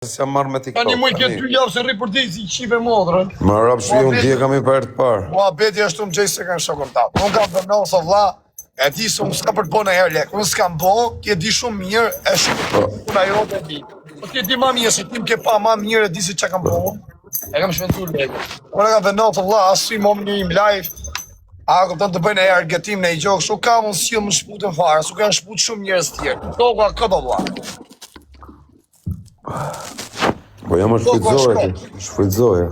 S'jam marrë me TikTok. Tani muj ke dy javë se rri për ditë si qive motrën. Më rob shpi unë dje kam i për të parë. Mua beti është unë gjej se kanë shokun ta. Unë kam vënë se vlla, e di se unë s'kam për të bo në herë lek. Unë s'kam bo, ti e di shumë mirë, e shumë po. puna jote e di. Po ti e di ma mirë se ti më ke pa ma mirë e di se çka kam bo unë. E kam shpenzu lekun. Unë kam vendosur vlla, as si më një im live. A kupton të bëjnë e argëtim në i gjokë, kështu kam unë sjell më shputën fare, su kanë shput shumë njerëz tjerë. Toka këto vlla. Po jam Po, po, shfrytëzoje, shfrytëzoje.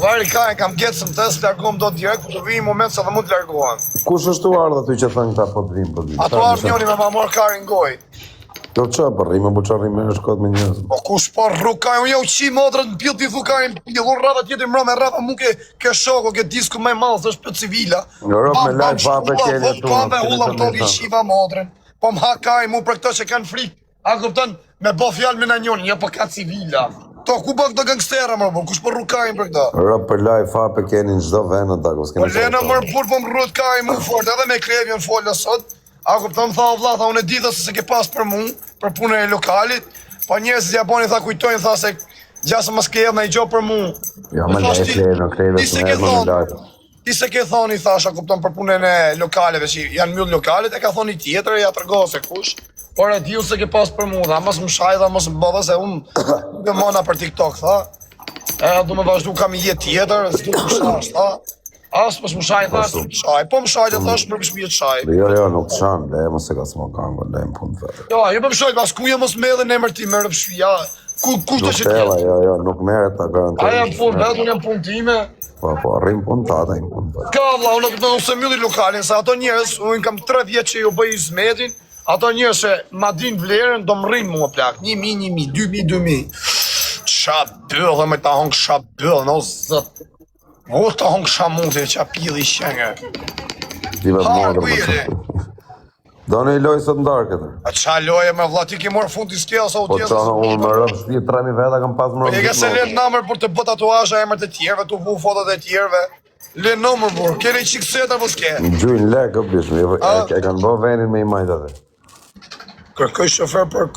Vari ka e kam gjetë së më të s'largohem do direkt, po të vi një moment sa dhe mund të largohem. Kush është tu ardhë aty që thënë këta po të vim, po të vim. Ato ardhë njoni me ma marrë karin goj. Do të çfarë po rrimë, po çfarë rrimë është kot me njerëz. Po kush po rru karin, unë jau qi motrën në pill ti thu karin në pill, unë rradha tjetër mbrëm e rradha mu ke ke shoko, ke disku më i madh, është për civila. Në rob me live hape keni aty. Po me hulla më toki qiva motrën. Po më ha karin mu për këto që kanë frikë. A kupton? Me bo fjalë me nanjonin, jo po ka civila. To ku bën këto gangstera më po kush po rru karin për këto? Rob për live hape keni në çdo vend atë ku s'kemi. Po lena mor burr po më rrut kari mu fort, edhe me Klevion fola sot. A kupton tha o vlla, tha unë e di tha se s'e ke pas për mu, për punën e lokalit. Po njerëzit ja boni tha kujtojnë tha se gjasë mos ke edhe ndonjë gjë për mu. Jo, më le Klevion, Klevion, s'e ke thonë. Ti s'e ke thonë i thash, a kupton për punën e lokaleve që janë mbyll lokalet, e ka thonë i tjetër, ja tregova se kush. Por e di unë s'e ke pas për mua, tha, mos më shaj, tha, mos më bëdha se unë nuk e mona për TikTok, tha. E du me vazhdu kam një jetë tjetër, s'du të më shash, tha. As mos më shaj, tha, s'më shaj. Po më shaj, dhe thash, për shpi të shaj. Jo, jo, nuk të shan, le, mos e ka s'mo kango, le në punë të vetë. Jo, jo po më shaj, pas ku je mos më edhe në emër tim, më rëp ja. Ku kush do të jetë? Jo, jo, nuk merret ta garantoj. Ai jam punë vetë, unë jam punë time. Po, po, rrim punë tate, rrim punë tate. Ka vlla, unë nuk do të mbylli lokalin, se ato njerëz, unë kam 3 vjet që ju bëj izmetin, ato njerëz që ma din vlerën do më rrin mua plak, 1000, 1000, 2000, 2000. Ça byllë, më ta hong ça byllë, no zot. O ta hong ça mundi, ça pilli qengë. Ti vetë morë, Do në i lojë sot në darkë këtë. A qa loje me vlla, ti ke marrë fundi s'ke ose Po qa, unë më rëmë shpi 3000 veta kam pas më rëmë. Po e ke se lën numër për të bë tatuazha emër të tjerëve, tu vu fotot e tjerëve. Lën numër burr, ke një çik seta apo s'ke? Gjujnë lekë, o bish, e, e kanë bë venin me i majt atë. Kërkoj shofer për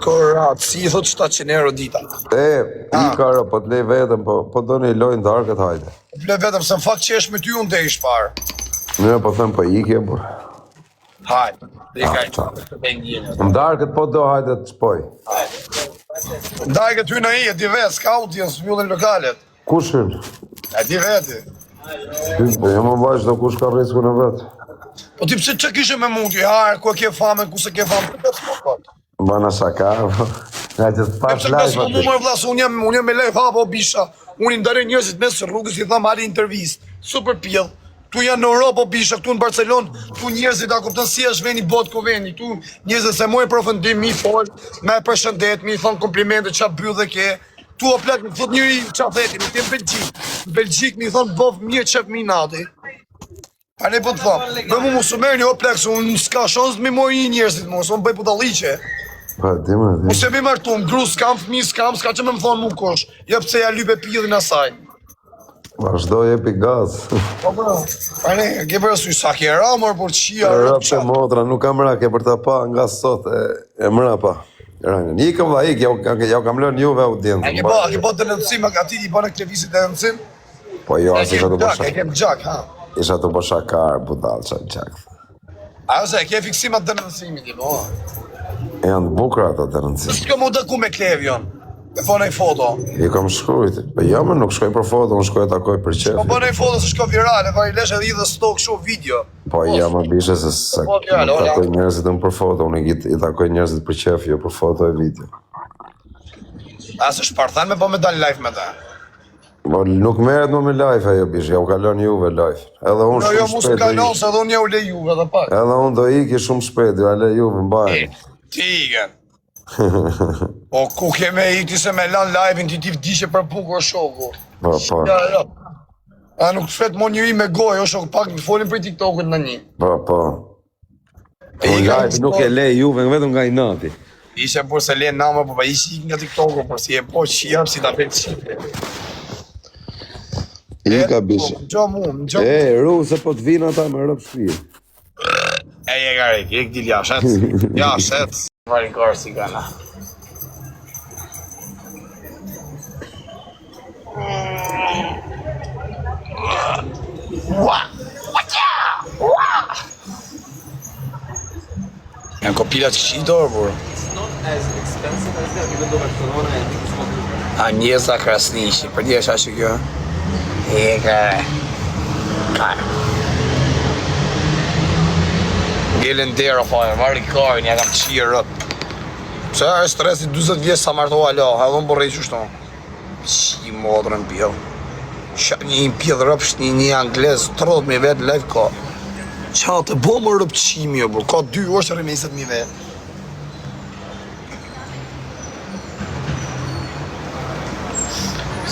Kroaci, thot 700 euro dita. E, i ka rë, po të lej vetëm, po, po do një lojë në darkë hajde. Le vetëm, se në fakt që është me ty unë dhe ish parë. Në, po them, po ikje, po. Hajde, dhe ka i të ndjenjë. Në darkë po do hajde të shpoj. Në darkë të hynë ai, e di vetë, s'ka audiencë, mbyllen lokalet. Kush hyn? E di veti. Hyn, po jo më vazhdo, do kush ka riskun e vet. Po ti pse çka kishe me mund ti? Ha, ku e ke famën, ku s'e ke famën? Po s'po kot. Bëna shaka, po. Nga që të pash live aty. Pse më vlla, se unë jam unë jam me live apo bisha. Unë i ndaloj njerëzit mes rrugës i them hajde intervistë. Super pill. Tu janë në Europë o bisha, këtu në Barcelonë, tu njerëzit a kupton si është veni botë ku veni, tu njerëzit se mojnë përfundim mi fol, me përshëndet, mi thon komplimente ça byllë ke, Tu o plak nuk thot njëri ça theti, nuk jem Belgjik. Në Belgjik mi thon bof mirë çef mi nati. A ne po të thom, për mu mos u merrni o plak se unë s'ka shans me mori njerëzit mu, se unë bëj budalliqe. Po, di më, di. Unë s'jam i martum, gru s'kam, fëmijë s'kam, s'ka që me më thonë mu kush. Jo pse ja lype pillin asaj. Vazhdo jepi gaz. Po po. A ne, ke parasysh sa ke ra mor por çia. Ra të motra, nuk kam ra, ke për ta pa nga sot e, e mrapa. Rënën. Ikëm vlla, ik, jau, jau kam lënë juve audiencën. A ke bë, a ke bë denoncim, a ti i bën Klevisit denoncim? Po jo, as isha të bë. E kem gjak, ha. Isha të bë shakar, budall, ça gjak. A ose e ke fiksim atë denoncimin ti, po? Janë të bukura ato denoncime. S'ke mu taku me Klevion. Me bë një foto. I kam shkruajt. Po jo, më nuk shkoj për foto, unë shkoj e takoj për qejf. Po bën një foto se shko virale, vari lesh edhe hidhe stok kështu video. Po jo, më bishe se se po, nuk takoj njerëzit unë për foto, unë i, i takoj njerëzit për qejf, jo për foto e video. A se shparthan me po me dal live me ta. Po nuk merret më me live ajo bish, ja u ka lënë juve live. Edhe unë jo, jo, shumë shpejt. Jo, mos ka lënë, se edhe unë ja u lej juve edhe pak. Edhe unë do iki shumë shpejt, ja lej juve mbajeni. Ti ikën. Po ku ke me ik ti se me lan live-in ti ti vdiqe për bukë o shoku. Po, po. Ja, ja. A nuk të flet mo njëri me gojë, o shok, pak të folim për TikTokun në një. Po, po. Po live nuk e le juve vetëm nga inati. Ishe por se le nama, po pa ishi ik nga TikToku, por si e po qia, si ta bëj qia. Ika bisha. Po, më mu, më E, ru, se po të vinë ata me rëp shpije. E, e, garek, ik dil jashtë, ec. Jashtë, ec. Varin karë si gana. pila të këqij dorë, burr. Anjeza Krasniqi, për di është ashtu kjo? E ka. Ka. Ngelen dero fare, vari karin, ja kam qirë rëp. Pse është stresi 40 vjeç sa martova lo, edhe unë po rri qështu. Qi motrën pjell. Qa një një pjell rëp, një një anglez, 30.000 vetë live ka. Qa të bo më rëp qimi, o bro, ka 2 orë që rri me 20.000 vetë.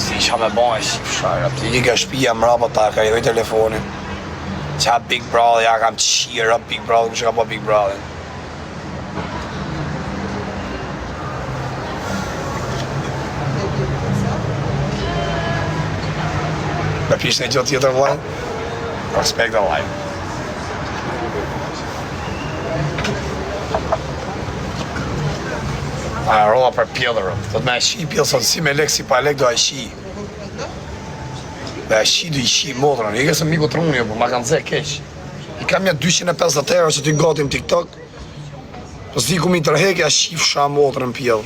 Si qa me bo e shqipshar, rëp, ti një ka shpia mrapa ta ka i dhoj telefonin. Qa Big Brother, ja kam qirë rëp Big Brother, kush e ka bo Big Brother. Me pish një gjë tjetër vllai? Respekt vllai. A rolla për pjellë, do të me shi pjellë sot si me lek si pa lek do a shi. Do a shi do i shi motrën, i ke se miku truni, po ma kanë zë keq. I kam ja 250 euro që ti gati në TikTok. Po s'di ku mi tërhek ja shifsha motrën pjell.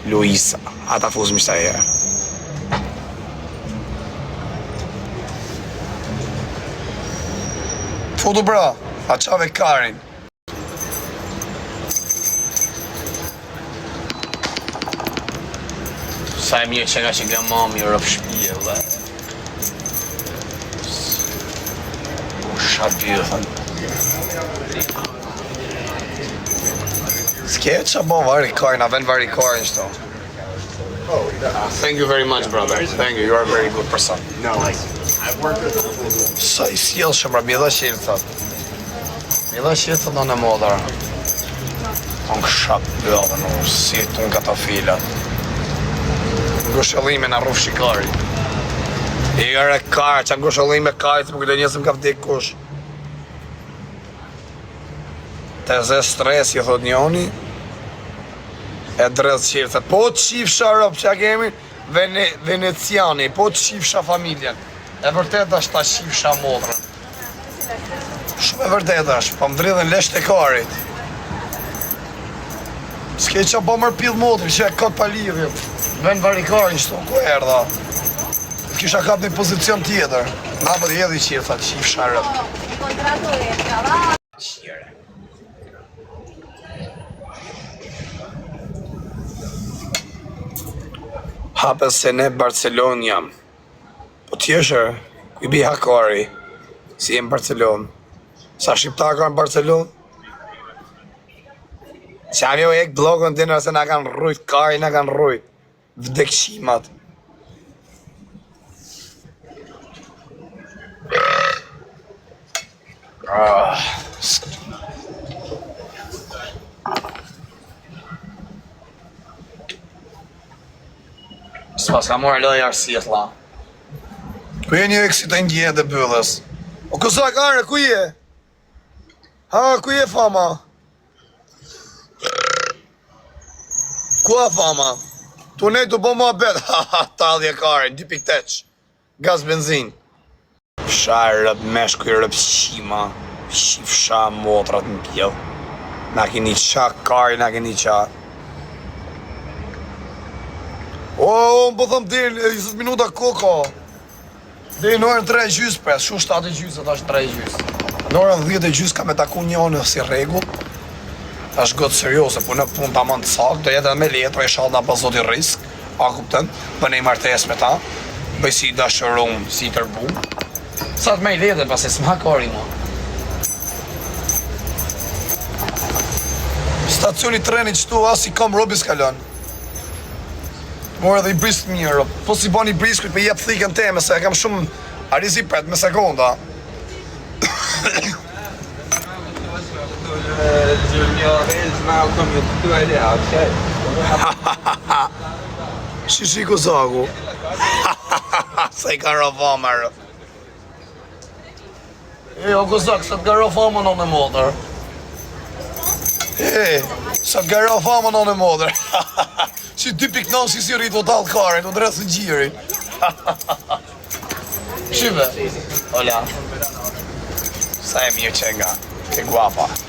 Luisa, ata fuzim sa herë. Futu bra, a qave karin. Sa e mirë që nga që nga mami rëp shpije, vlla. U shabythën. S'ke që bo vari karin, a ven vari karin qëto. Thank you very much, brother. Thank you, you are a very good person. No, like I've worked with people who Sa i sjellshëm, bra, mi dha qelcat. Mi dha qelcat në në modër. Unë kësha bëllën, unë si të unë këto filat. Ngushëllime në rrufë shikari. I ere kar, që ngushëllime kajtë, më kujtoj njësë më ka vdek kush. Të ze stres, i thot njoni. E dredh qelcat. Po të qifsha rob, që kemi? Vene, Veneciani, po të qifsha familjen. E vërtet është ta qifsha motrën. Shumë e vërtet është, po më dridhen lesht e karit. S'ke që po mërë pidh motri, që e kot pa lidhje. Ven varikarin qëto, ku erdha? Kisha kap një pozicion tjetër. Na po të hedhi qefa, qifsha rëp. Contrato de trabajo. Qire. Hape se ne Barcelonë jam. Po tjeshër, ku i bi hakari, si je në Barcelonë. Sa shqiptar ka në Barcelonë? Qa jo ek blokën të se na kanë rrujt, kari na kanë rrujt. Vdekqimat. Ah, S'pas ka marrë lojë arsye thla. Ku je një eksit të ndje dhe byllës? O kësa kare, ku je? Ha, ku je fama? Ku a fama? Tu nej të bo muhabet, ha ha, tallje kare, 2.8, gaz benzin. Fsha rëp meshkuj rëp qima, qifsha motrat në pjell. Na keni qa kari, na keni qa. O, unë po thëm deri në 20 minuta koka. Deri në orën 3 e gjysë pres, shu 7 e gjysë, tash 3 e gjysë. Në orën 10 e gjysë ka me taku një si rregull. Tash gotë serioze, po në punë tamam të saktë, do jetë edhe me letra, inshallah na pa zoti risk, a kupton? Për një martesë me ta, bëj si i dashurum, si i tërbum. Sa të më i letër, pasi s'ma kori mo. Stacioni trenit qëtu, as i kam robi s'ka lënë. More edhe i brisë mirë, rob. Po si bani briskut, me jep thikën teme, se e kam shumë arizi pret me sekonda. الجماعة يضحكوا عليها شايف Shishi Kozaku. Sa i ka ra fama, rë. E, o Kozak, sa të ka ra fama në në motër. E, sa të ka ra fama në në motër. Si 2.9 si si rrit o dal karin, o drejt së gjirin. Shive. Hola. Sa e mirë që nga. Que guapa.